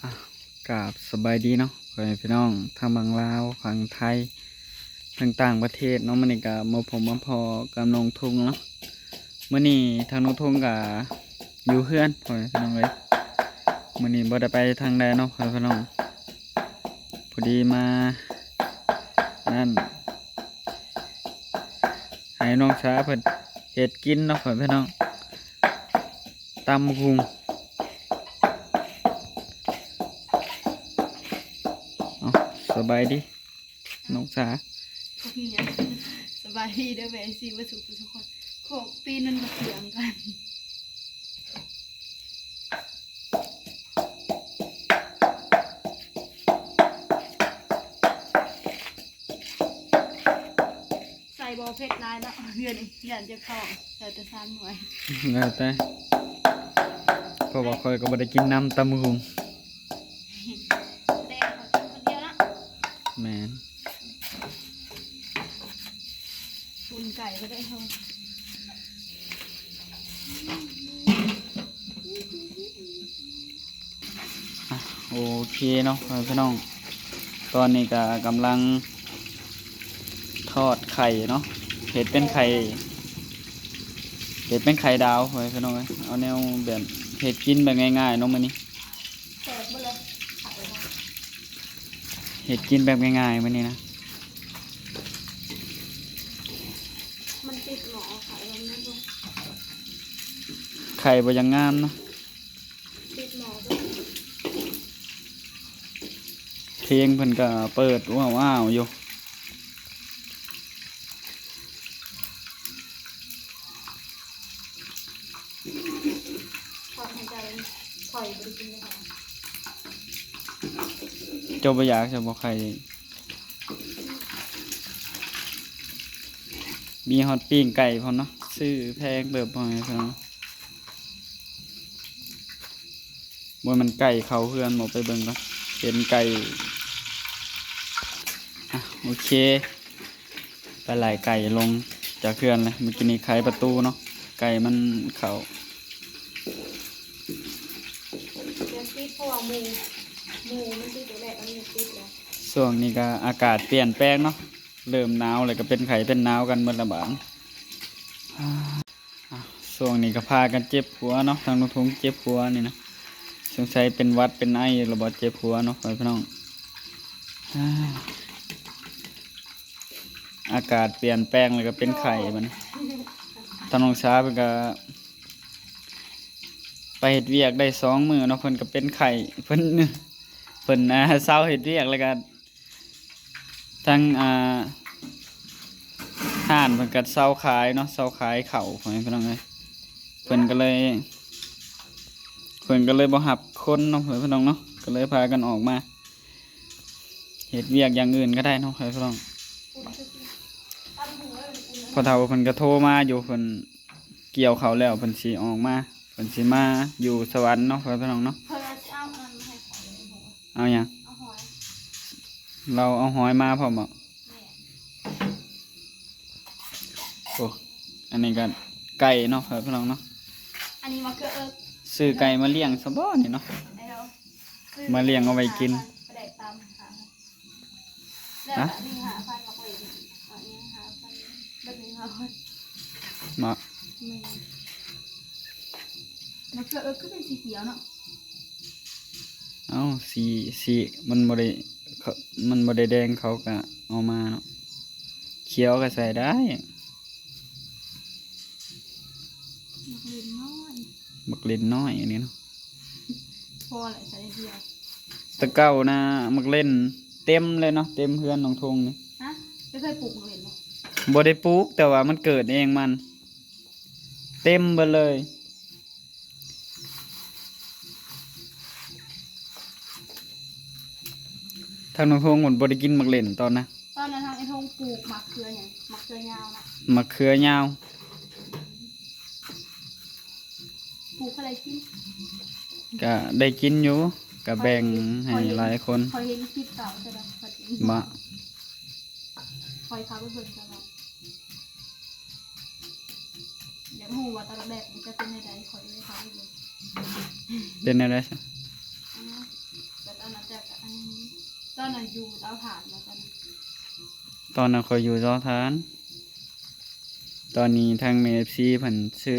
ອ່ະ ກາບສະບາຍດີເນາະ ພໍ່ແມ່ພີ່ນ້ອງ ທັງຝັ່ງລາວ ຝັ່ງໄທ ທັງຕ່າງປະເທດເນາະ. ມື້ນີ້ກະມາພົບມາພໍ້ກັບນ້ອງທຸງເນາະ. ມື້ນີ້ທາງນ້ອງທຸງກະຢູ່ເຮືອນ ພໍ່ແມ່ພີ່ນ້ອງເອີຍ. ມື້ນີ້ບໍ່ໄດ້ໄປທາງໃດເນາະ ພໍ່ແມ່ພີ່ນ້ອງ. ພໍດີມານັ້ນ ໃຫ້ນ້ອງສາເພິ່ນເຮັດກິນເນາະ ພໍ່ແມ່ພີ່ນ້ອງ. ຕຳຫຸ່ງ ເອົ້າ ສະບາຍດີນ້ອງສາ. ສະບາຍດີເດີແມ່ຊີເບິດສູ່ຜູ້ສູ່ຄົນ. ໂຄກຕີນມັນບໍ່ເຊື່ອງກັນ. ໃສ່ບໍ່ເຜັດຫຼາຍເນາະ ເດືອນນີ້ຢ້ານເຈັບທ້ອງ ໃສ່ແຕ່ສາມໜ່ວຍ ແລ້ວແຕ່ ເພາະວ່າຂ້ອຍກໍບໍ່ໄດ້ກິນນຳຕຳບັກຫຸ່ງ ແຕ່ຂ້ອຍກິນຄົນດຽວເນາະ. ແມ່ນ ປຸ້ນໄກ່ກໍໄດ້ເຮົາ. ອ່ະ ໂອເຄເນາະ ພໍ່ແມ່ພີ່ນ້ອງ ຕອນນີ້ກະກຳລັງທອດໄຂ່ເນາະ ເຮັດເປັນໄຂ່ ເຮັດເປັນໄຂ່ດາວ ພໍ່ແມ່ພີ່ນ້ອງເອີຍ. ເອົາແນວແບບເຮັດກິນແບບງ່າຍໆເນາະມື້ນີ້ ແຊບເບິດເລີຍ ເຮັດກິນແບບງ່າຍໆມື້ນີ້ນະ. ມັນຕິດໝໍ້ ໄຂ່ມັນບໍ່ ໄຂ່ບໍ່ຢາກງາມເນາະ ຕິດໝໍ້ເບິດ. ເພງເພິ່ນກະເປີດວ້າວໆຢູ່. ທອດໃຫ້ເຈົ້າ ຂ້ອຍບໍ່ໄດ້ກິນເລີຍ. ເຈົ້າບໍ່ຢາກ ເຈົ້າບໍ່ໄຂ່ ມີຮອດປີ້ງໄກ່ພ້ອມເນາະ ຊື້ແພງເຕີບ ພໍ່ແມ່ພີ່ນ້ອງ. ບໍ່ແມ່ນໄກ່ເຂົ້າເຮືອນບໍ່ ໄປເບິ່ງກ່ອນ ເຫັນໄກ່. ອ່ະ ໂອເຄ ໄປໄລ່ໄກ່ລົງຈາກເຮືອນເລີຍ. ເມື່ອກີ້ນີ້ໄຂປະຕູເນາະ ໄກ່ມັນເຂົ້າ ຍັງຕິດ ເພາະວ່າໝູ່ ໝູ່ມັນຕິດແລ້ວ ມັນຍັງຕິດແລ້ວ. ຊ່ວງນີ້ກະອາກາດປ່ຽນແປງເນາະ ເລີ່ມໜາວແລ້ວ ກະເປັນໄຂ້ເປັນໜາວກັນໝົດລະບາດ. ອ່າ ຊ່ວງນີ້ກະພາກັນເຈັບຫົວເນາະ ທາງນ້ອງທຸງເຈັບຫົວນີ້ນະ ສົງໄສເປັນຫວັດເປັນໄອລະບໍ່ ເຈັບຫົວເນາະ ພໍ່ແມ່ພີ່ນ້ອງ. ອ່າ ອາກາດປ່ຽນແປງແລ້ວກະເປັນໄຂ້ບັດນີ້. ທາງນ້ອງສາເພິ່ນກະໄປເຮັດວຽກໄດ້ສອງມື້ເນາະ ເພິ່ນກະເປັນໄຂ້ ເພິ່ນ ເພິ່ນ ອ່າ ເຊົາເຮັດວຽກແລ້ວກະ ທາງ ອ່າ ຮ້ານເພິ່ນກະເຊົາຂາຍເນາະ ເຊົາຂາຍເຂົ້າ ພໍ່ແມ່ພີ່ນ້ອງເອີຍ. ເພິ່ນກະເລີຍ ເພິ່ນກະເລີຍບໍ່ຮັບຄົນເນາະ ພໍ່ແມ່ພີ່ນ້ອງເນາະ ກະເລີຍພາກັນອອກມາເຮັດວຽກຢ່າງອື່ນກະໄດ້ເນາະ ພໍ່ແມ່ພີ່ນ້ອງ. ພໍ່ເຖົ້າເພິ່ນກະໂທມາຢູ່ ເພິ່ນກ່ຽວເຂົ້າແລ້ວ ເພິ່ນຊິອອກມາ ເພິ່ນຊິມາຢູ່ສະຫວັນເນາະ ພໍ່ແມ່ພີ່ນ້ອງເນາະ. ເພິ່ນວ່າຊິເອົາອັນນັ້ນມາໃຫ້ຂ້ອຍ ເອົາຫຍັງ? ເອົາຫອຍ ລາວເອົາຫອຍມາພ້ອມບໍ? ແມ່ນ. ໂອ້ ອັນນີ້ກະໄກ່ເນາະ ພີ່ນ້ອງເນາະ ອັນນີ້ມະເຂືອເອິກ ຊື້ໄກ່ມາລ້ຽງຊະບໍນີ້ເນາະ ມາລ້ຽງເອົາໄວ້ກິນ. ປາແດກຕຳ ແລ້ວກະນີ້ຫ້າພັນ ບັກເລັ່ງ ອັນນີ້ຫ້າພັນ ເບິດນີ້ຫ້າພັນ ເນາະ. ແມ່ນ ມະເຂືອເອິກຄືເປັນສີຂຽວເນາະ? ເອົ້າ ສີ ສີມັນບໍ່ໄດ້ ມັນບໍ່ໄດ້ແດງ ເຂົາກະເອົາມາເນາະ ຂຽວກະໃສ່ໄດ້. ບັກເລັ່ງນ້ອຍ ບັກເລັ່ງນ້ອຍອັນນີ້ເນາະ ພໍແຫຼະໃສ່ດຽວ. ແຕ່ເກົ່ານະ ໝາກເລັ່ງເຕັມເລີຍເນາະ ເຕັມເຮືອນນ້ອງທຸງນີ້. ຮະ ເຈົ້າເຄີຍປູກໝາກເລັ່ງບໍ່? ບໍ່ໄດ້ປູກ ແຕ່ວ່າມັນເກີດເອງມັນ ເຕັມເບິດເລີຍ. ທາງນ້ອງທົງເພິ່ນບໍ່ໄດ້ກິນໝາກເລັ່ງຕອນນະ ຕອນນັ້ນທາງໄອ້ທົງປູກໝາກເຂືອຫຍັງ ໝາກເຂືອຍາວນະ ໝາກເຂືອຍາວ. ປູກເທົ່າໃດກິນ? ກະໄດ້ກິນຢູ່ ກະແບ່ງໃຫ້ຫຼາຍຄົນ. ຂ້ອຍເຫັນຄລິບເກົ່າເທື່ອດຽວ ຂ້ອຍກິນ ບໍ່ ຂ້ອຍເຂົ້າໄປເບິ່ງຕະຫຼອດ ຢາກຮູ້ວ່າຕອນແລກມັນຈະເປັນແນວໃດ ຂ້ອຍເລີຍເຂົ້າໄປເບິ່ງ. ເປັນແນວໃດຊະ? ອັນນັ້ນ ຕອນນັ້ນຢູ່ເຕົາຖ່ານບໍ່? ຕອນນັ້ນ ຕອນນັ້ນຂ້ອຍຢູ່ເຕົາຖ່ານ. ຕອນນີ້ທາງແມ່ເອັຟຊີເພິ່ນຊື້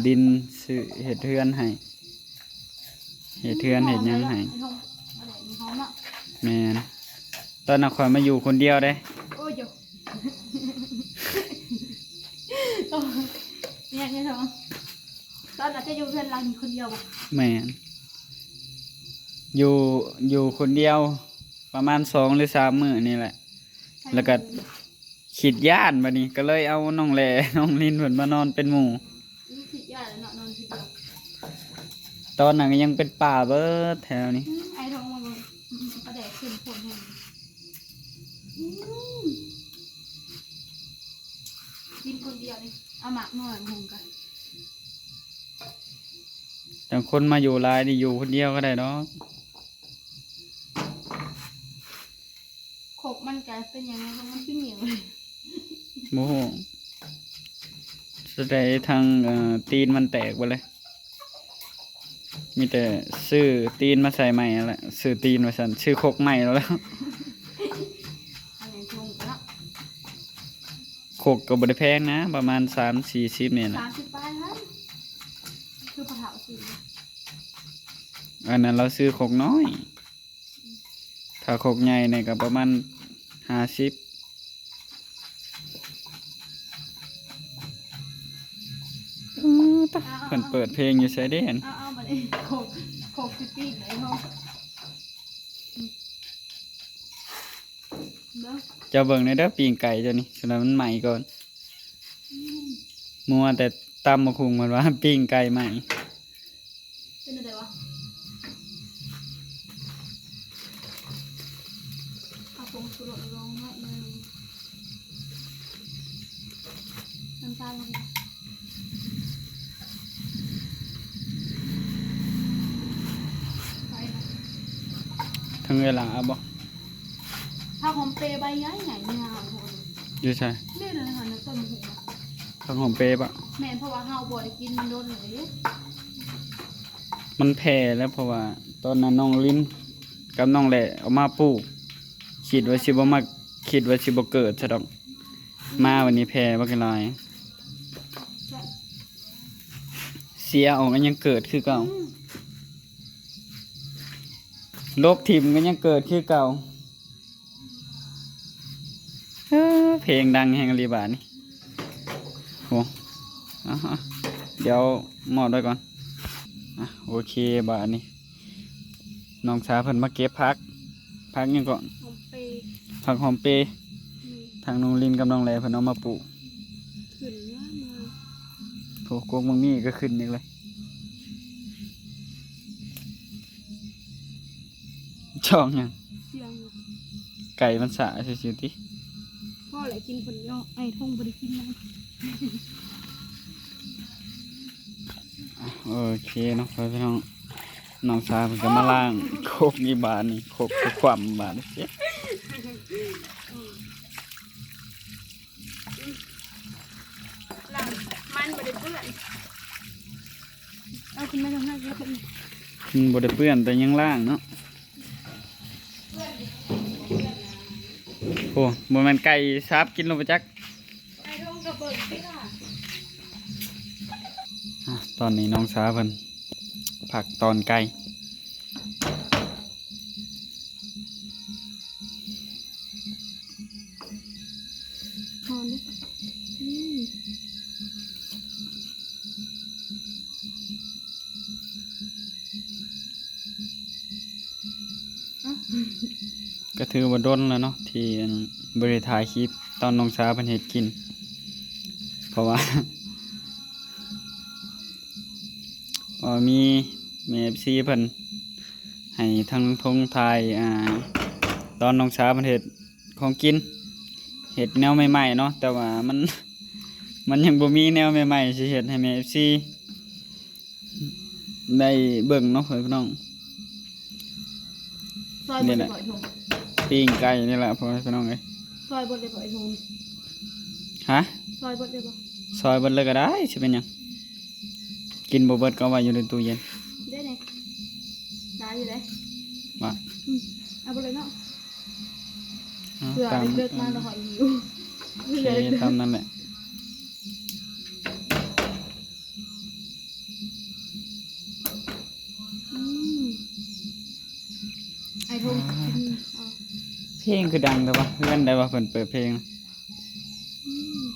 ດິນ ຊື້ເຮັດເຮືອນໃຫ້ ເຮັດເຮືອນເຮັດຫຍັງໃຫ້. ແມ່ນ. ຕອນນັ້ນຂ້ອຍມາຢູ່ຄົນດຽວເດ້. ໂອ້ຍ ເປັນຫຍັງ ຕອນນັ້ນຈະຢູ່ເຮືອນຫຼັງນີ້ຄົນດຽວບໍ່? ແມ່ນ. ຢູ່ ຢູ່ຄົນດຽວປະມານສອງຫຼືສາມມື້ນີ້ແຫຼະ ແລ້ວກໍຄິດຢ້ານ ບາດນີ້ກໍເລີຍເອົານ້ອງແຫຼ ນ້ອງລິນເພິ່ນມານອນເປັນໝູ່. ອືມ ຄິດຢ້ານແຫຼະເນາະ ນອນຄົນດຽວ. ຕອນນັ້ນກໍຍັງເປັນປ່າເບີດແຖວນີ້. ອືມ ໄອ້ທອງມາເບິ່ງ ອືມ ປາແດກເຂັ້ມຂຸ້ນແຮງ. ອືມ ກິນຄົນດຽວນີ້ ເອົາໝາກໜ່ອຍມາຫຸ່ງກັນ. ຈັ່ງຄົນມາຢູ່ຫຼາຍນີ້ ຢູ່ຄົນດຽວກໍໄດ້ດອກ. ຄົກມັນກະເປັນຫຍັງ ມັນຄືໜຽວ. ບໍ່ຮູ້ ສະໄດທາງ ເອີ ຕີນມັນແຕກເບິດເລີຍ. ມີແຕ່ຊື້ຕີນມາໃສ່ໃໝ່ຫັ້ນແຫຼະ ຊື້ຕີນວ່າຊັ້ນ ຊື້ຄົກໃໝ່ແລ້ວ. ອັນນີ້ທຸງເນາະ. ຄົກກໍບໍ່ໄດ້ແພງນະ ປະມານສາມສີ່ສິບນີ້ແຫຼະ. ສາມສິບປາຍຫັ້ນ ຄືພໍ່ເຖົ້າຊື້. ອັນນັ້ນລາວຊື້ຄົກນ້ອຍ. ຖ້າຄົກໃຫຍ່ນີ້ກໍປະມານຫ້າສິບ. ເອີ ຕະ ເພິ່ນເປີດເພງຢູ່ໃສເດ້ຫັ້ນ? ເອົາ ເອົາ ບັດນີ້ ຄົກ ຄົກຊິປີ້ງໄດ້ເນາະ. ເບິ່ງ ເຈົ້າເບິ່ງແດ່ເດີ ປີ້ງໄກ່ເຈົ້ານີ້ ສະນັ້ນມັນໄໝ້ກ່ອນ. ອືມ ມົວແຕ່ຕຳບັກຫຸ່ງ ເພິ່ນວ່າປີ້ງໄກ່ໄໝ້. ເປັນຈັ່ງໃດວະ? ເອົາຜົງຊູລົດລົງໜ້ອຍໜຶ່ງ ນ້ຳຕານລົງ. ທັງເວລາບໍ່? ຜັກຫອມເປໃບໃຫຍ່ໆ ຍາວໂພດ. ຢູ່ໃສ? ນີ້ນະ ຫັ້ນນະ ຕົ້ນຫຸ່ງ. ຜັກຫອມເປບໍ່? ແມ່ນ ເພາະວ່າເຮົາບໍ່ໄດ້ກິນມັນດົນແລ້ວເດ້. ມັນແຜ່ແລ້ວ ເພາະວ່າຕອນນັ້ນນ້ອງລິນກັບນ້ອງແຫຼເອົາມາປູກ ຄິດວ່າຊິບໍ່ມາ ຄິດວ່າຊິບໍ່ເກີດຊະດອກ. ມາວັນນີ້ແຜ່ບັກຫຼາຍ. ເສຍອອກກໍຍັງເກີດຄືເກົ່າ. ອືມ ລົບຖິ້ມກໍຍັງເກີດຄືເກົ່າ. ເອີ ເພງດັງແຮງອີ່ຫຼີບາດນີ້. ໂອ້ ເອົາ ເອົາ ດຽວມອດໄວ້ກ່ອນ. ອ່ະ ໂອເຄ ບາດນີ້ນ້ອງສາວເພິ່ນມາເກັບຜັກ. ຜັກຫຍັງເກາະ? ຫອມເປ. ຜັກຫອມເປ. ອືມ ທາງນ້ອງລິນກັບນ້ອງແຫຼເພິ່ນເອົາມາປູກ. ຂຶ້ນງາມໆ. ໂອ້ ກົກໝາກມີ້ກໍຂຶ້ນອີກເລີຍ. ຊ່ອງຫຍັງ? ສຽງ ໄກ່ມັນສະຊື່ໆຕິ. ພໍແຫຼະ ກິນຄົນດຽວ ໄອ້ທົງບໍ່ໄດ້ກິນນຳ. ອ່ະ ໂອເຄເນາະ ພໍ່ແມ່ພີ່ນ້ອງ ນ້ອງສາວເພິ່ນກໍມາລ້າງຄົກນີ້ ບາດນີ້ຄົກກໍຄວ່ຳບາດນີ້. ລ້າງ ມັນບໍ່ໄດ້ເປື້ອນ. ເອົາຂຶ້ນມາທາງນັ້ນ. ມັນບໍ່ໄດ້ເປື້ອນ ແຕ່ຍັງລ້າງເນາະ. ໂອ້ ບໍ່ແມ່ນໄກ່ສາບກິນລົງໄປຈັກ. ໄກ່ລົງກະເບິ່ງຕິລະ. ອ່ະ ຕອນນີ້ນ້ອງສາວເພິ່ນພັກຕອນໄກ່. ຫອມເດ້. ອືມ ກໍຖືວ່າດົນແລ້ວເນາະ ທີ່ ອັນ ບໍ່ໄດ້ຖ່າຍຄລິບຕອນນ້ອງສາວເພິ່ນເຮັດກິນ ເພາະວ່າ ເພາະວ່າມີແມ່ເອັຟຊີເພິ່ນໃຫ້ທາງທົງຖ່າຍ ອ່າ ຕອນນ້ອງສາວເພິ່ນເຮັດຂອງກິນ ເຮັດແນວໃໝ່ໆເນາະ ແຕ່ວ່າມັນ ມັນຍັງບໍ່ມີແນວໃໝ່ໆຊິເຮັດໃຫ້ແມ່ເອັຟຊີ ໄດ້ເບິ່ງເນາະ ພໍ່ແມ່ພີ່ນ້ອງ. ຊອຍເບິດເລີຍບໍ່ໄອ້ທົງ? ປີ້ງໄກ່ນີ້ແຫຼະ ພໍ່ແມ່ພີ່ນ້ອງເອີຍ. ຊອຍເບິດເລີຍບໍ່ໄອ້ທົງ? ຮະ? ຊອຍເບິດເລີຍບໍ່? ຊອຍເບິດເລີຍກໍໄດ້ ຊິເປັນຫຍັງ? ກິນບໍ່ເບິດກໍເອົາໄວ້ຢູ່ໃນຕູ້ເຢັນ. ເດ້ນີ້ ຫຼາຍຢູ່ເດ້. ວ່າ ອືມ ເອົາໄປເລີຍເນາະ ເອົາ ເພື່ອ ຕາມ ເລິກໆມາແລ້ວຄ່ອຍຫິວ ໂອເຄ ຕາມນັ້ນແຫຼະ ອືມ ໄອ້ທົງ ອ່າ ກິນ ເອົາ ເພງຄືດັງແທ້ວະ ເຮືອນໃດວະເພິ່ນເປີດເພງ ອືມ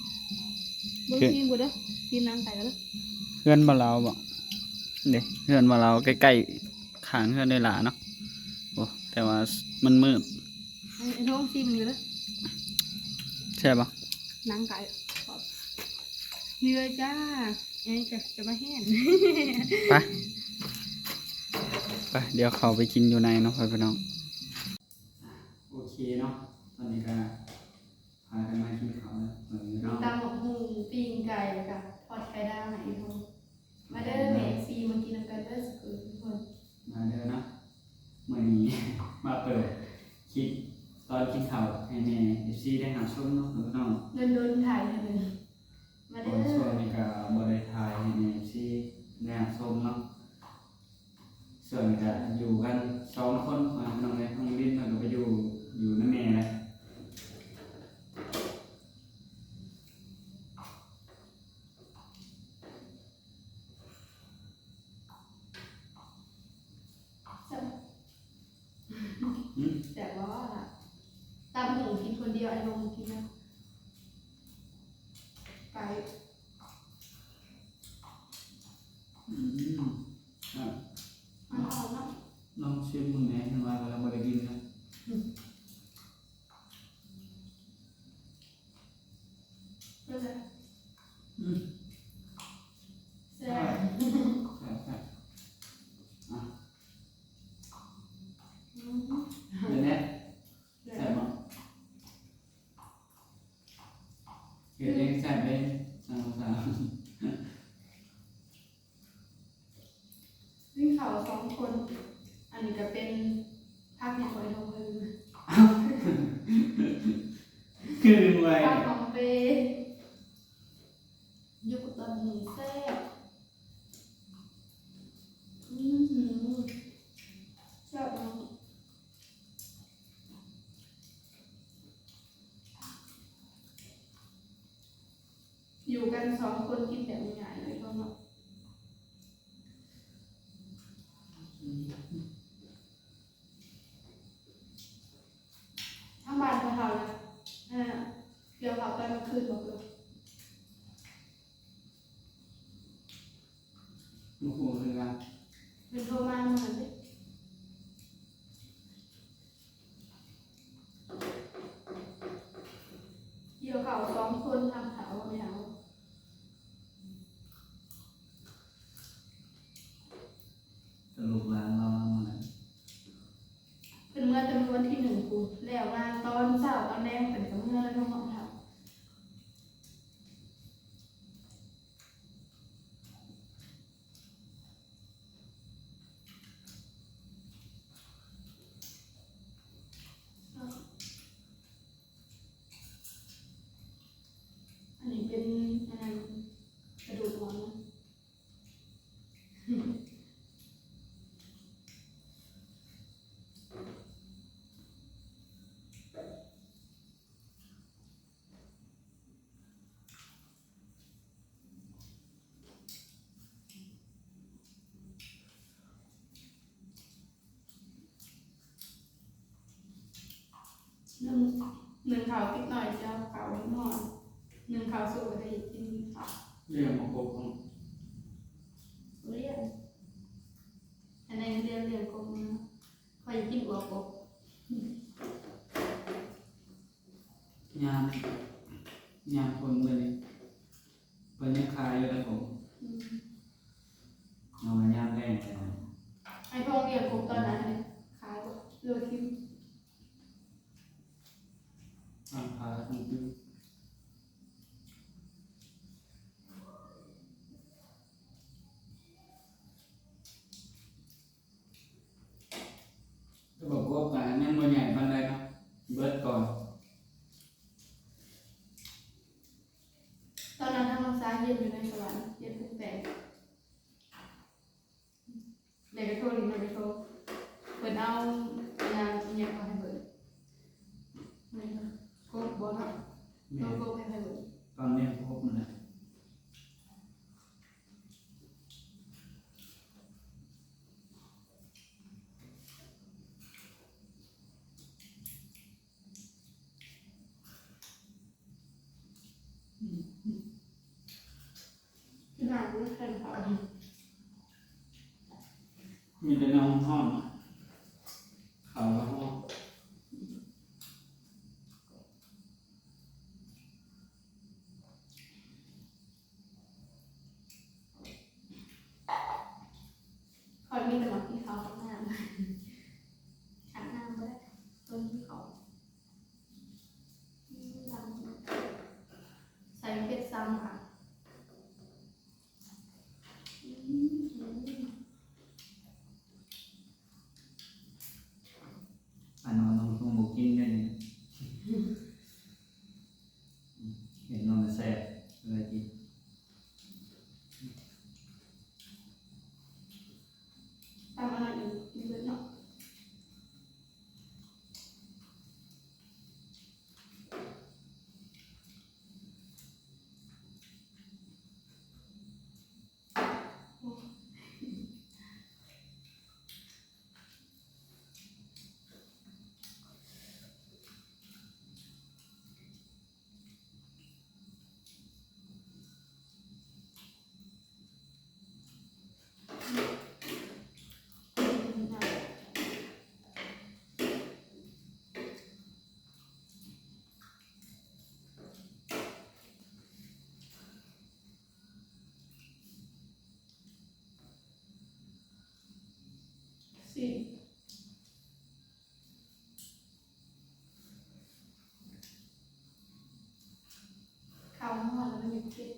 ເບິ່ງ ຄື ຊີມກູເດີ ຊີມໜັງໄກ່ກ່ອນເດີ ເຮືອນບ່າວລາວບໍ ເດ້ ເຮືອນບ່າວລາວໃກ້ໆ ຂ້າງເຮືອນເອື້ອຍຫຼ້າເນາະ ໂອ້ ແຕ່ວ່າມັນມືດ ໄອ້ ໄອ້ທອງຊີມເລີຍເດີ ແຊບບໍ່? ໜັງໄກ່ ນີ້ເລີຍຈ້າ ອັນນີ້ຈະ ຈະມາແຫ້ງ ໄປ ໄປ ດຽວເຂົ້າໄປກິນຢູ່ໃນເນາະ ພໍ່ແມ່ພີ່ນ້ອງ ໂອເຄເນາະ ຕອນນີ້ກະ ພາກັນມາກິນເຂົ້າເນາະ ຕຳບັກຫຸ່ງ ປີ້ງໄກ່ ແລ້ວກະທອດໄຂ່ດາວໃຫ້ອີ່ພໍ່ ມາເດີແມ່ເອັຟຊີ ມາກິນນຳກັນເດີ ສຸກຄົນ ມາເດີເນາະ ມື້ນີ້ມາເປີດຄລິບຕອນກິນເຂົ້າໃຫ້ແມ່ເອັຟຊີໄດ້ຮັບຊົມເນາະ ພີ່ນ້ອງ ດົນໆຖ່າຍເທື່ອໜຶ່ງ ມາເດີ ເພາະວ່າຊ່ວງນີ້ກະບໍ່ໄດ້ຖ່າຍໃຫ້ແມ່ເອັຟຊີໄດ້ຮັບຊົມເນາະ. ສ່ວນກະຢູ່ກັນສອງຄົນ ພີ່ນ້ອງເອີຍ ນ້ອງລິນເພິ່ນກະໄປຢູ່ ຢູ່ນຳແມ່ແຫຼະ ແຊບ ຫືມ ແຊບບໍ່ລະ ຕຳຫຸ່ງກິນຄົນດຽວ ໄອ້ລົງກິນນະ ໄປ ອືມ ອ່ະ ມັນອ່ອນເນາະ ລອງຊີມເບິ່ງແດ່ ເຫັນວ່າກຳລັງບໍ່ໄດ້ກິນນະ ອືມ ເປັນໄງ? ອືມ ແຊບ ແຊບ ແຊບ ອ່ະ ອືມ ເປັນໄງ? ແຊບ ແຊບບໍ່? ເຮັດເອງແຊບເດ້ ຊ່າງສາວ ກິນເຂົ້າສອງຄົນ ອັນນີ້ກະເປັນຜັກຫຍັງ ຫອຍທອງເພິ່ນ ຄືໄວ ຜັກຫອມເປ ຢູ່ກັບຕຳຫຸ່ງແຊບ ອືມ ແຊບເນາະ. ຢູ່ກັນສອງຄົນກິນແບບງ່າຍໆເລີຍເນາະ ທາງບ້ານພໍ່ເຖົ້ານະ ເອີ ກ່ຽວເຂົ້າຕອນກາງຄືນບໍ່? ບໍ່ຮູ້ຄືກັນ ເພິ່ນໂທມາມື້ນັ້ນເດ້ ກ່ຽວເຂົ້າສອງຄົນ ທຳເຖົ້າແມ່ເຖົ້າ ສະຫຼຸບວ່າລາວນຳມື້ນັ້ນ ເພິ່ນເມືອແຕ່ມື້ວັນທີໜຶ່ງພຸ້ນ ແລ້ວງານຕອນເຊົ້າຕອນແລງເພິ່ນກະເມືອແລ້ວເນາະ ທຳເຖົ້າ. ອັນນີ້ເປັນອັນນັ້ນ ກະດູກອ່ອນນະ. ໜຶ່ງ ໜຶ່ງເຂົ້າຕິດໜ້ອຍ ເຈົ້າເຂົ້າເລັກນ້ອຍ ໜຶ່ງເຂົ້າສຸກແລ້ວກະໄດ້ກິນເຂົ້າ ລ້ຽງໝາກກົກເນາະ ລ້ຽງ ອັນໃດກໍລ້ຽງ ລ້ຽງກົກເນາະ ຂ້ອຍຢາກກິນອວບກົກ ຍາມ ຍາມຝົນແບບນີ້ ເພິ່ນຍັງຂາຍຢູ່ເດ້ ກົກ ອືມ ເອົາມາຍາມແລ້ງແລ້ວ ໄອ້ທອງລ້ຽງກົກຕອນນັ້ນເດ້ ຂາຍບໍ່ ຫຼືວ່າກິນ? ຕັ້ງຂາຍ ຕັ້ງກິນ. ແຕ່ວ່າກົກກະຍັງບໍ່ໃຫຍ່ປານໃດເນາະ ເບິດກ່ອນ. ຕອນນັ້ນທາງນ້ອງຊາຍຮຽນຢູ່ໃນສະຫວັນ ຮຽນ ມີແຕ່ແນວຮ້ອນ ເຂົ້າກໍຮ້ອນ. ຂ້ອຍມີແຕ່ໝາກກິນເຂົ້າກັບນ້ຳ ຂາດນ້ຳບໍ່ໄດ້ ຕ້ອງກິນເຂົ້າ. ອືມ ດຳ ໃສ່ເຜັດຊ້ຳ ອືມ ອັນນັ້ນນ້ອງ ນ້ອງບໍ່ກິນເດ້ນີ້ ເຫັນນ້ອງແຊບ ເລີຍກິນ. ຕຳອາຫານອີກ ກິນເບິດເນາະ. ເຂົ້າຮ້ອນແລ້ວມັນຍັງເຜັດ.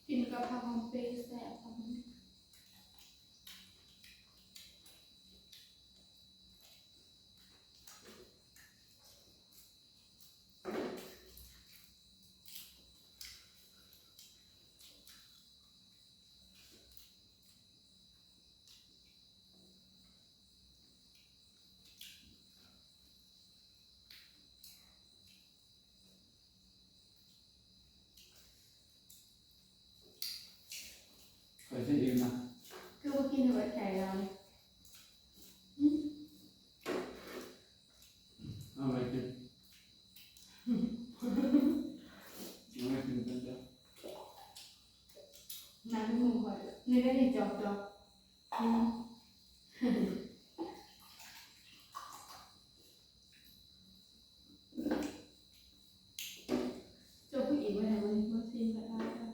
ກິນກັບຜັກຫອມເປແຊບ. ຂ້ອຍຊິອີກນະ ຄືບໍ່ກິນເອົາໄວ້ໃຈລາວນີ້? ອືມ ເອົາໄວ້ກິນ ເອົາໄວ້ກິນເປັນເດີ. ນ້ຳໃນມືຂ້ອຍ ນີ້ໄດ້ນີ້ ຈອກໆ. ອືມ ເຈົ້າຜູ້ອີກໄວ້ໃນມື້ນີ້ ບໍ່ຊິມາໄດ້.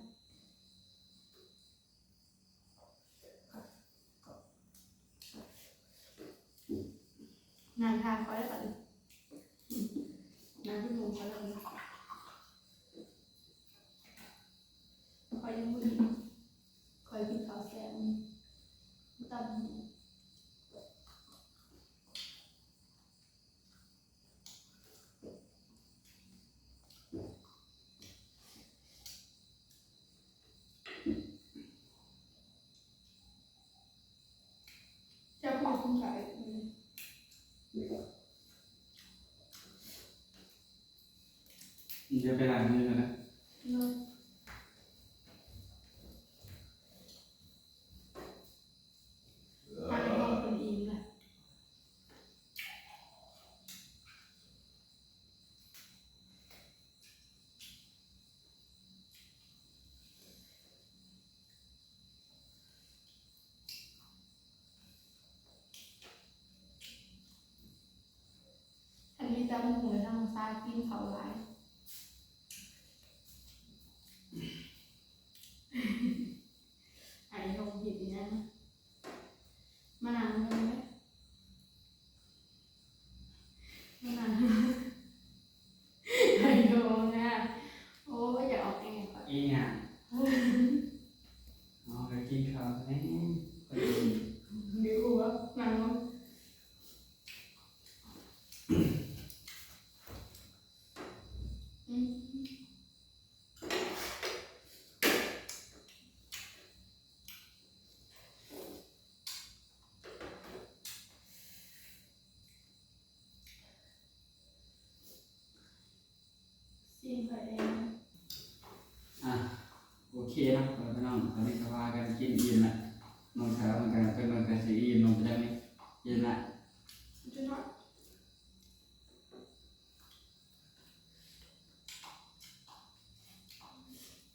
ນັ່ງຖ້າຂ້ອຍແລ້ວບັດນີ້ ນັ່ງທີ່ມຸມຂ້ອຍແລ້ວບັດນີ້ ຂ້ອຍຍັງບໍ່ອີ່ມ ຂ້ອຍກິນເຂົ້າແຊບ ຕຳ ເຈົ້າຄືກິນຫຼາຍ ດຽວໄປລ້າງມືກ່ອນນະ. ໂດຍ. ທາງຫ້ອງເພິ່ນອີ່ມລະ. ຄັນມີຕຳບັກຫຸ່ງທຳມະຊາດ ກິນເຂົ້າຫຼາຍ ໄອລົງເຮັດອີ່ຫຍັງ ມານັ່ງເບິ່ງເດີ້ ມານັ່ງ ໄອລົງນະ ໂອ້ຍ ຢາກອອກແອງ ອີ່ຫຍັງ ເຮົາກໍກິນເຂົ້າແດ່ ພໍດີ. າກັນກິນອີ່ມລະ ນ້ອງສາວເພິ່ນກໍ ເພິ່ນ ເພິ່ນກໍຊິອີ່ມລົງໄປຈັ່ງນີ້ ອີ່ມລະ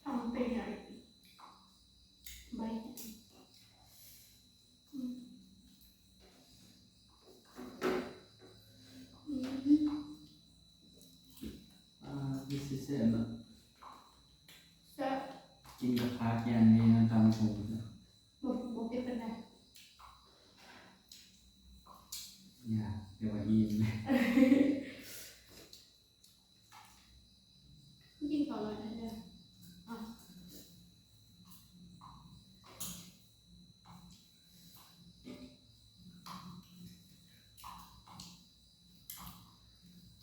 ທຳເປັນຫຍັງ ໃບ ອືມ ອືມ ອ່າ ຄືຊິແຊບເນາະ ແຊບ ກິນກັບຜັກຢ່າງນີ້ນະ ຕຳບັກຫຸ່ງ ບໍ່ ບໍ່ເຜັດປານໃດ ຢາກ ແຕ່ວ່າອີ່ມ ກິນເຂົ້າໜ້ອຍໜຶ່ງເດີ ອາ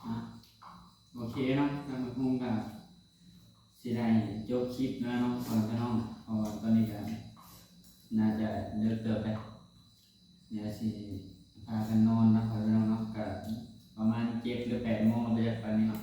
ອ່ະ ໂອເຄເນາະ ຕຳບັກຫຸ່ງກະຊິໄດ້ຈົບຄລິບແລ້ວເນາະ ພໍ່ແມ່ພີ່ນ້ອງ ເພາະວ່າຕອນນີ້ກະໜ້າຈະເລິກເຕີບແລ້ວ ດຽວຊິພາກັນນອນເນາະ ພໍ່ແມ່ພີ່ນ້ອງເນາະ ກະປະມານເຈັດຫຼືແປດໂມງແລ້ວ ບໍ່ຈັກປານນີ້ເນາະ